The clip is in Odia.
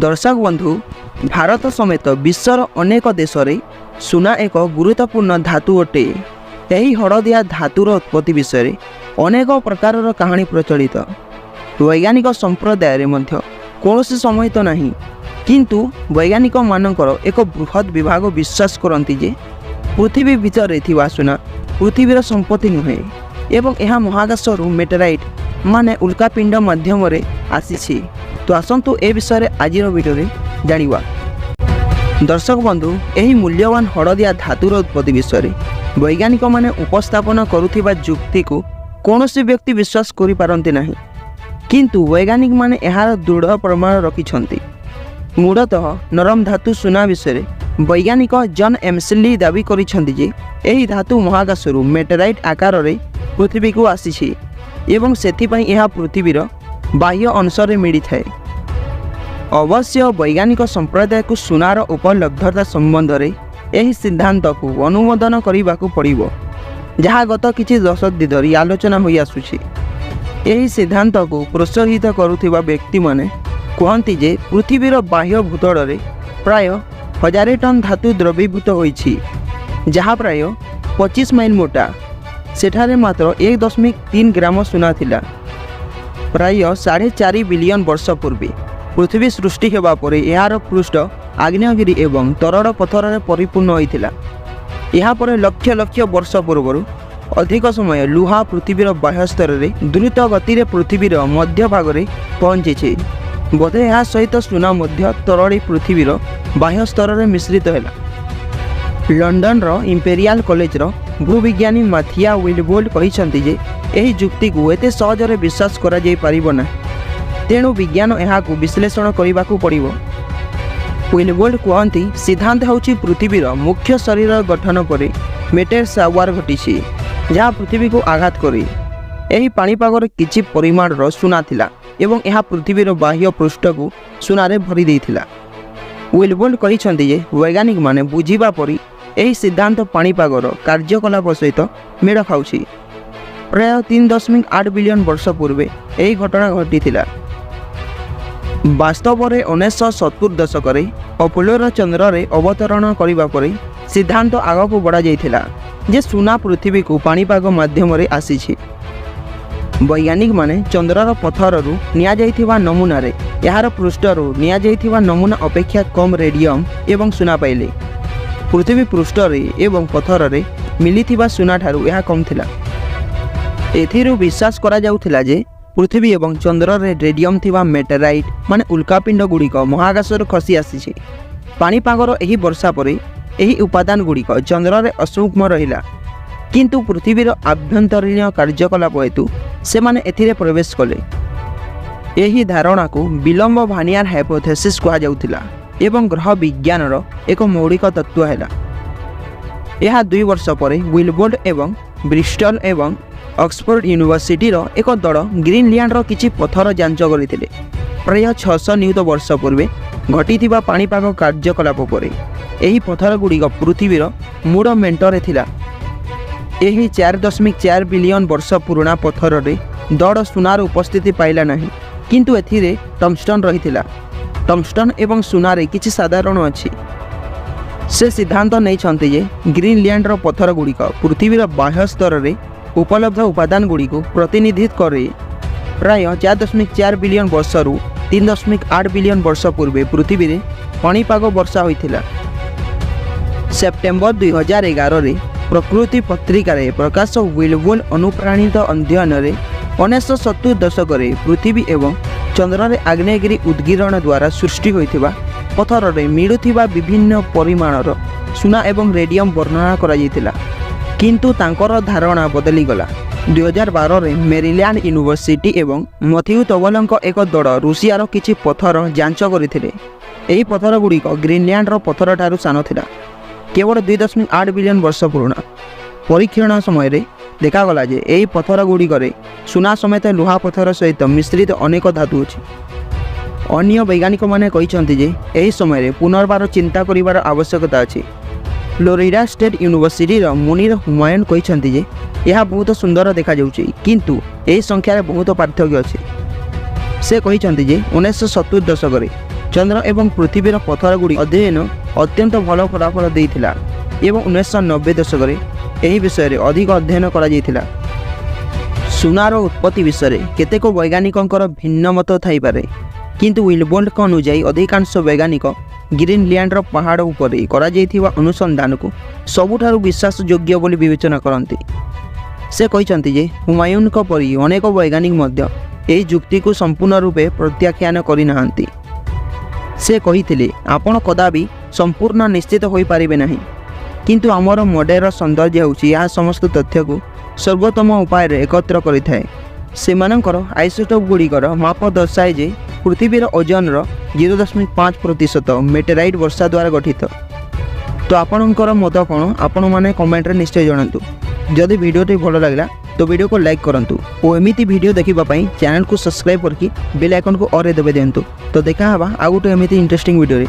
ଦର୍ଶକ ବନ୍ଧୁ, ଭାରତ ସମେତ ବିଶ୍ୱର ଅନେକ ଦେଶରେ ସୁନା ଏକ ଗୁରୁତ୍ୱପୂର୍ଣ୍ଣ ଧାତୁ ଅଟେ। ଏହି ହଳଦିଆ ଧାତୁର ଉତ୍ପତ୍ତି ବିଷୟରେ ଅନେକ ପ୍ରକାରର କାହାଣୀ ପ୍ରଚଳିତ। ବୈଜ୍ଞାନିକ ସମ୍ପ୍ରଦାୟରେ ମଧ୍ୟ କୌଣସି ସହମତି ନାହିଁ, କିନ୍ତୁ ବୈଜ୍ଞାନିକମାନଙ୍କର ଏକ ବୃହତ୍ ବିଭାଗ ବିଶ୍ୱାସ କରନ୍ତି ଯେ ପୃଥିବୀ ଭିତରେ ଥିବା ସୁନା ପୃଥିବୀର ସମ୍ପତ୍ତି ନୁହେଁ ଏବଂ ଏହା ମହାକାଶରୁ ମେଟେରାଇଟ୍ ମାନେ ଉଲ୍କାପିଣ୍ଡ ମାଧ୍ୟମରେ ଆସିଛି। ତ ଆସନ୍ତୁ, ଏ ବିଷୟରେ ଆଜିର ଭିଡ଼ିଓରେ ଜାଣିବା। ଦର୍ଶକ ବନ୍ଧୁ, ଏହି ମୂଲ୍ୟବାନ ହଳଦିଆ ଧାତୁର ଉତ୍ପତ୍ତି ବିଷୟରେ ବୈଜ୍ଞାନିକମାନେ ଉପସ୍ଥାପନ କରୁଥିବା ଯୁକ୍ତିକୁ କୌଣସି ବ୍ୟକ୍ତି ବିଶ୍ୱାସ କରିପାରନ୍ତି ନାହିଁ, କିନ୍ତୁ ବୈଜ୍ଞାନିକମାନେ ଏହାର ଦୃଢ଼ ପ୍ରମାଣ ରଖିଛନ୍ତି। ମୂଳତଃ ନରମ ଧାତୁ ସୁନା ବିଷୟରେ ବୈଜ୍ଞାନିକ ଜନ୍ ଏମ୍ସଲି ଦାବି କରିଛନ୍ତି ଯେ ଏହି ଧାତୁ ମହାକାଶରୁ ମେଟେରାଇଟ୍ ଆକାରରେ ପୃଥିବୀକୁ ଆସିଛି ଏବଂ ସେଥିପାଇଁ ଏହା ପୃଥିବୀର ବାହ୍ୟ ଅଂଶରେ ମିଳିଥାଏ। ଅବଶ୍ୟ ବୈଜ୍ଞାନିକ ସମ୍ପ୍ରଦାୟକୁ ସୁନାର ଉପଲବ୍ଧତା ସମ୍ବନ୍ଧରେ ଏହି ସିଦ୍ଧାନ୍ତକୁ ଅନୁମୋଦନ କରିବାକୁ ପଡ଼ିବ, ଯାହା ଗତ କିଛି ଦଶନ୍ଧି ଧରି ଆଲୋଚନା ହୋଇଆସୁଛି। ଏହି ସିଦ୍ଧାନ୍ତକୁ ପ୍ରୋତ୍ସାହିତ କରୁଥିବା ବ୍ୟକ୍ତିମାନେ କୁହନ୍ତି ଯେ ପୃଥିବୀର ବାହ୍ୟ ଭୂତଳରେ ପ୍ରାୟ 1000 ଟନ୍ ଧାତୁ ଦ୍ରବୀଭୂତ ହୋଇଛି, ଯାହା ପ୍ରାୟ 25 ମାଇଲ ମୋଟା। ସେଠାରେ ମାତ୍ର 1.3 ଗ୍ରାମ ସୁନା ଥିଲା। ପ୍ରାୟ 4.5 ବିଲିୟନ ବର୍ଷ ପୂର୍ବେ ପୃଥିବୀ ସୃଷ୍ଟି ହେବା ପରେ ଏହାର ପୃଷ୍ଠ ଆଗ୍ନେୟଗିରି ଏବଂ ତରଳ ପଥରରେ ପରିପୂର୍ଣ୍ଣ ହୋଇଥିଲା। ଏହାପରେ ଲକ୍ଷ ଲକ୍ଷ ବର୍ଷ ପୂର୍ବରୁ ଅଧିକ ସମୟ ଲୁହା ପୃଥିବୀର ବାହ୍ୟ ସ୍ତରରେ ଦ୍ରୁତ ଗତିରେ ପୃଥିବୀର ମଧ୍ୟଭାଗରେ ପହଞ୍ଚିଛି। ବୋଧେ ଏହା ସହିତ ସୁନା ମଧ୍ୟ ତରଳି ପୃଥିବୀର ବାହ୍ୟ ସ୍ତରରେ ମିଶ୍ରିତ ହେଲା। ଲଣ୍ଡନର ଇମ୍ପେରିଆଲ କଲେଜର ଭୂବିଜ୍ଞାନୀ ମାଥିଆ ୱିଲବୋଲ୍ଡ କହିଛନ୍ତି ଯେ ଏହି ଯୁକ୍ତିକୁ ଏତେ ସହଜରେ ବିଶ୍ୱାସ କରାଯାଇପାରିବ ନାହିଁ, ତେଣୁ ବିଜ୍ଞାନ ଏହାକୁ ବିଶ୍ଳେଷଣ କରିବାକୁ ପଡ଼ିବ। ୱିଲବୋଲ୍ଡ କୁହନ୍ତି, ସିଦ୍ଧାନ୍ତ ହେଉଛି ପୃଥିବୀର ମୁଖ୍ୟ ଶରୀର ଗଠନ ପରେ ମେଟେର ସାୱାର ଘଟିଛି, ଯାହା ପୃଥିବୀକୁ ଆଘାତ କରେ। ଏହି ପାଣିପାଗରେ କିଛି ପରିମାଣର ସୁନା ଥିଲା ଏବଂ ଏହା ପୃଥିବୀର ବାହ୍ୟ ପୃଷ୍ଠକୁ ସୁନାରେ ଭରି ଦେଇଥିଲା। ୱିଲବୋଲ୍ଡ କହିଛନ୍ତି ଯେ ବୈଜ୍ଞାନିକମାନେ ବୁଝିବା ପରି ଏହି ସିଦ୍ଧାନ୍ତ ପାଣିପାଗର କାର୍ଯ୍ୟକଳାପ ସହିତ ମେଳ ଖାଉଛି। ପ୍ରାୟ 3.8 ବିଲିୟନ ବର୍ଷ ପୂର୍ବେ ଏହି ଘଟଣା ଘଟିଥିଲା। ବାସ୍ତବରେ 1970 ଦଶକରେ ଅପୋଲୋର ଚନ୍ଦ୍ରରେ ଅବତରଣ କରିବା ପରେ ସିଦ୍ଧାନ୍ତ ଆଗକୁ ବଢ଼ାଯାଇଥିଲା ଯେ ସୁନା ପୃଥିବୀକୁ ପାଣିପାଗ ମାଧ୍ୟମରେ ଆସିଛି। ବୈଜ୍ଞାନିକମାନେ ଚନ୍ଦ୍ରର ପଥରରୁ ନିଆଯାଇଥିବା ନମୁନାରେ ଏହାର ପୃଷ୍ଠରୁ ନିଆଯାଇଥିବା ନମୁନା ଅପେକ୍ଷା କମ୍ ରେଡ଼ିୟମ୍ ଏବଂ ସୁନା ପାଇଲେ। ପୃଥିବୀ ପୃଷ୍ଠରେ ଏବଂ ପଥରରେ ମିଳିଥିବା ସୁନାଠାରୁ ଏହା କମ୍ ଥିଲା। ଏଥିରୁ ବିଶ୍ୱାସ କରାଯାଉଥିଲା ଯେ ପୃଥିବୀ ଏବଂ ଚନ୍ଦ୍ରରେ ରେଡ଼ିୟମ୍ ଥିବା ମେଟେରାଇଟ୍ ମାନେ ଉଲ୍କାପିଣ୍ଡ ଗୁଡ଼ିକ ମହାକାଶରୁ ଖସି ଆସିଛି। ପାଣିପାଗର ଏହି ବର୍ଷା ପରେ ଏହି ଉପାଦାନ ଗୁଡ଼ିକ ଚନ୍ଦ୍ରରେ ଅସୂକ୍ଷ୍ମ ରହିଲା, କିନ୍ତୁ ପୃଥିବୀର ଆଭ୍ୟନ୍ତରୀଣ କାର୍ଯ୍ୟକଳାପ ହେତୁ ସେମାନେ ଏଥିରେ ପ୍ରବେଶ କଲେ। ଏହି ଧାରଣାକୁ ବିଲମ୍ବ ଭାନିଆର ହାଇପୋଥେସିସ୍ କୁହାଯାଉଥିଲା ଏବଂ ଗ୍ରହ ବିଜ୍ଞାନର ଏକ ମୌଳିକ ତତ୍ତ୍ୱ ହେଲା। ଏହା 2 ବର୍ଷ ପରେ ୱିଲବୋଲ୍ଡ ଏବଂ ବ୍ରିଷ୍ଟଲ ଏବଂ ଅକ୍ସଫୋର୍ଡ ୟୁନିଭର୍ସିଟିର ଏକ ଦଳ ଗ୍ରୀନଲ୍ୟାଣ୍ଡର କିଛି ପଥର ଯାଞ୍ଚ କରିଥିଲେ। ପ୍ରାୟ 600 ନିୟୁତ ବର୍ଷ ପୂର୍ବେ ଘଟିଥିବା ପାଣିପାଗ କାର୍ଯ୍ୟକଳାପ ପରେ ଏହି ପଥରଗୁଡ଼ିକ ପୃଥିବୀର ମୂଳ ମେଣ୍ଟରେ ଥିଲା। ଏହି 4.4 ବିଲିୟନ ବର୍ଷ ପୁରୁଣା ପଥରରେ ଦଳ ସୁନାର ଉପସ୍ଥିତି ପାଇଲା ନାହିଁ, କିନ୍ତୁ ଏଥିରେ ଟଙ୍ଗଷ୍ଟନ୍ ରହିଥିଲା। ଟଙ୍ଗଷ୍ଟନ୍ ଏବଂ ସୁନାରେ କିଛି ସାଧାରଣ ଅଛି। ସେ ସିଦ୍ଧାନ୍ତ ନେଇଛନ୍ତି ଯେ ଗ୍ରୀନଲ୍ୟାଣ୍ଡର ପଥରଗୁଡ଼ିକ ପୃଥିବୀର ବାହ୍ୟ ସ୍ତରରେ ଉପଲବ୍ଧ ଉପାଦାନଗୁଡ଼ିକୁ ପ୍ରତିନିଧିତ୍ୱ କରେ। ପ୍ରାୟ 4.4 ବିଲିୟନ ବର୍ଷରୁ 3.8 ବିଲିୟନ ବର୍ଷ ପୂର୍ବେ ପୃଥିବୀରେ ପାଣିପାଗ ବର୍ଷା ହୋଇଥିଲା। ସେପ୍ଟେମ୍ବର 2011ରେ ପ୍ରକୃତି ପତ୍ରିକାରେ ପ୍ରକାଶ ୱିଲବୋଲ୍ଡ ଅନୁପ୍ରାଣିତ ଅଧ୍ୟୟନରେ 1970 ଦଶକରେ ପୃଥିବୀ ଏବଂ ଚନ୍ଦ୍ରରେ ଆଗ୍ନେୟଗିରି ଉଦ୍ଗୀରଣ ଦ୍ୱାରା ସୃଷ୍ଟି ହୋଇଥିବା ପଥରରେ ମିଳୁଥିବା ବିଭିନ୍ନ ପରିମାଣର ସୁନା ଏବଂ ରେଡ଼ିୟମ୍ ବର୍ଣ୍ଣନା କରାଯାଇଥିଲା। କିନ୍ତୁ ତାଙ୍କର ଧାରଣା ବଦଳିଗଲା। 2012ରେ ମେରିଲ୍ୟାଣ୍ଡ ୟୁନିଭର୍ସିଟି ଏବଂ ମଥିଉ ତବଲଙ୍କ ଏକ ଦଳ ରୁଷିଆର କିଛି ପଥର ଯାଞ୍ଚ କରିଥିଲେ। ଏହି ପଥରଗୁଡ଼ିକ ଗ୍ରୀନଲ୍ୟାଣ୍ଡର ପଥରଠାରୁ ସାନ ଥିଲା, କେବଳ 2.8 ବିଲିୟନ ବର୍ଷ ପୁରୁଣା। ପରୀକ୍ଷଣ ସମୟରେ ଦେଖାଗଲା ଯେ ଏହି ପଥରଗୁଡ଼ିକରେ ସୁନା ସମେତ ଲୁହା ପଥର ସହିତ ମିଶ୍ରିତ ଅନେକ ଧାତୁ ଅଛି। ଅନ୍ୟ ବୈଜ୍ଞାନିକମାନେ କହିଛନ୍ତି ଯେ ଏହି ସମୟରେ ପୁନର୍ବାର ଚିନ୍ତା କରିବାର ଆବଶ୍ୟକତା ଅଛି। ଫ୍ଲୋରିଡା ଷ୍ଟେଟ୍ ୟୁନିଭର୍ସିଟିର ମୁନିର ହୁମାୟୁନ କହିଛନ୍ତି ଯେ ଏହା ବହୁତ ସୁନ୍ଦର ଦେଖାଯାଉଛି, କିନ୍ତୁ ଏହି ସଂଖ୍ୟାରେ ବହୁତ ପାର୍ଥକ୍ୟ ଅଛି। ସେ କହିଛନ୍ତି ଯେ 1970 ଦଶକରେ ଚନ୍ଦ୍ର ଏବଂ ପୃଥିବୀର ପଥର ଗୁଡ଼ିକ ଅଧ୍ୟୟନ ଅତ୍ୟନ୍ତ ଭଲ ଫଳାଫଳ ଦେଇଥିଲା ଏବଂ 1990 ଦଶକରେ ଏହି ବିଷୟରେ ଅଧିକ ଅଧ୍ୟୟନ କରାଯାଇଥିଲା। ସୁନାର ଉତ୍ପତ୍ତି ବିଷୟରେ କେତେକ ବୈଜ୍ଞାନିକଙ୍କର ଭିନ୍ନ ମତ ଥାଇପାରେ, କିନ୍ତୁ ୱିଲବୋଲ୍ଟଙ୍କ ଅନୁଯାୟୀ ଅଧିକାଂଶ ବୈଜ୍ଞାନିକ ଗ୍ରୀନଲ୍ୟାଣ୍ଡର ପାହାଡ଼ ଉପରେ କରାଯାଇଥିବା ଅନୁସନ୍ଧାନକୁ ସବୁଠାରୁ ବିଶ୍ୱାସଯୋଗ୍ୟ ବୋଲି ବିବେଚନା କରନ୍ତି। ସେ କହିଛନ୍ତି ଯେ ହୁମାୟୁନଙ୍କ ପରି ଅନେକ ବୈଜ୍ଞାନିକ ମଧ୍ୟ ଏହି ଯୁକ୍ତିକୁ ସମ୍ପୂର୍ଣ୍ଣ ରୂପେ ପ୍ରତ୍ୟାଖ୍ୟାନ କରିନାହାନ୍ତି। ସେ କହିଥିଲେ, "ଆପଣ କଦାପି ସମ୍ପୂର୍ଣ୍ଣ ନିଶ୍ଚିତ ହୋଇପାରିବେ ନାହିଁ, କିନ୍ତୁ ଆମର ମଡେଲର ସୌନ୍ଦର୍ଯ୍ୟ ହେଉଛି ଏହା ସମସ୍ତ ତଥ୍ୟକୁ ସର୍ବୋତ୍ତମ ଉପାୟରେ ଏକତ୍ର କରିଥାଏ।" ସେମାନଙ୍କର ଆଇସୋଟୋପ୍ ଗୁଡ଼ିକର ମାପ ଦର୍ଶାଏ ଯେ ପୃଥିବୀର ଓଜନର 0.5% ମେଟେରାଇଟ୍ ବର୍ଷା ଦ୍ୱାରା ଗଠିତ। ତ ଆପଣଙ୍କର ମତ କ'ଣ, ଆପଣମାନେ କମେଣ୍ଟରେ ନିଶ୍ଚୟ ଜଣାନ୍ତୁ। ଯଦି ଭିଡ଼ିଓଟି ଭଲ ଲାଗିଲା, ତ ଭିଡ଼ିଓକୁ ଲାଇକ୍ କରନ୍ତୁ ଓ ଏମିତି ଭିଡ଼ିଓ ଦେଖିବା ପାଇଁ ଚ୍ୟାନେଲକୁ ସବସ୍କ୍ରାଇବ୍ କରିକି ବେଲ୍ ଆଇକନ୍କୁ ଅଲ୍ରେ ଦବାଇ ଦିଅନ୍ତୁ। ତ ଦେଖା ହେବା ଆଉ ଗୋଟେ ଏମିତି ଇଣ୍ଟରେଷ୍ଟିଂ ଭିଡ଼ିଓରେ।